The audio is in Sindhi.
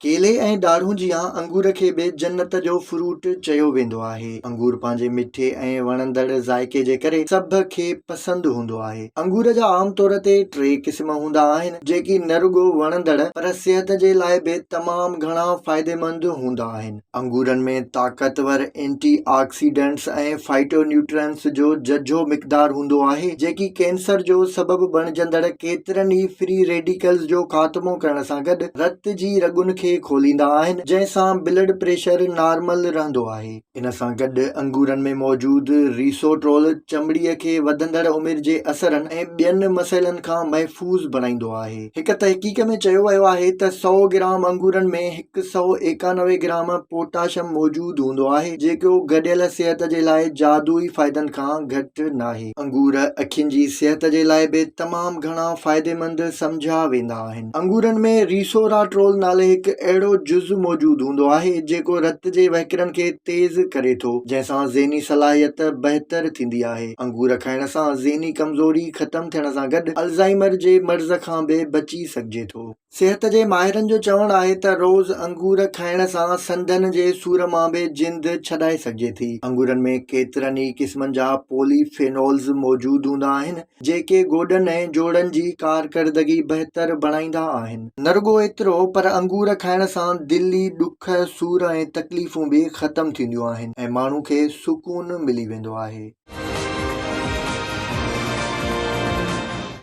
ڪيلي ۽ ڏاڙهون جيان انگور کي به جنت جو فروٽ چيو ويندو آهي. انگور پنهنجي مٺي ۽ وڻندڙ ذائقي جي ڪري سڀ کي پسند هوندو آهي. انگور جا عام طور تي ٽي قسم هوندا آهن، جيڪي نه رڳو وڻندڙ پر صحت جي لاء به تمام گهڻا فائديمند هوندا آهن. انگورن ۾ طاقتور اينٽي آڪسيڊنٽس ۽ فائٽو نيوٽرينٽس جو ججهو مقدار هوندو آهي، جيڪي ڪينسر جو سبب بڻجندڙ ڪيترن ئي فري ريڊيڪلز جو خاتمو ڪرڻ سان گڏ رت جي رڳن کي کوليندا آهن، جنهن سان بلڊ پريشر نارمل رهندو آهي. ان سان گڏ انگورن ۾ موجود ريسوٽرول چمڙي کي وڌندڙ عمر جي اثرن ۽ ٻين مسئلن کان محفوظ بڻائيندو آهي. هڪ تحقيق ۾ چيو ويو آهي ته سئو گرام انگورن ۾ هڪ سئو 91 گرام پوٽاشم موجود هوندو آهي، جيڪو گڏيل صحت جي لاء جادوئي فائدن کان گهٽ ناهي. انگور اکين جي صحت جي لاء به تمام گهڻا فائديمند سمجهيا ويندا آهن. انگورن ۾ ريسوراٽرول نالي هڪ اهڙو جز موجود هوندو آهي، جيڪو رت جي وهڪرن کي تيز ڪري ٿو، جنهن سان ذهني صلاحيت بهتر ٿيندي آهي. انگور کائڻ سان ذهني ڪمزوري ختم ٿيڻ سان گڏ الزائمر جي مرض کان به بچي سگهجي ٿو. صحت جي ماهرن جو چوڻ آهي ته روز انگور کائڻ سان سنڌن جي سور مان به جند ڇڏائي سگهجي ٿي. انگورن ۾ ڪيترن ئي قسمن جا پولي فينولز موجود هوندا آهن، جيڪي گوڏن ۽ جوڙن جي ڪارڪردگي بهتر بڻائيندا آهن. نه رڳو ايترو پر انگور کائڻ سان دلي ڏک، سور ۽ تڪليفون به ختم ٿينديون آهن ۽ ماڻهو کي سڪون ملي ويندو آهي.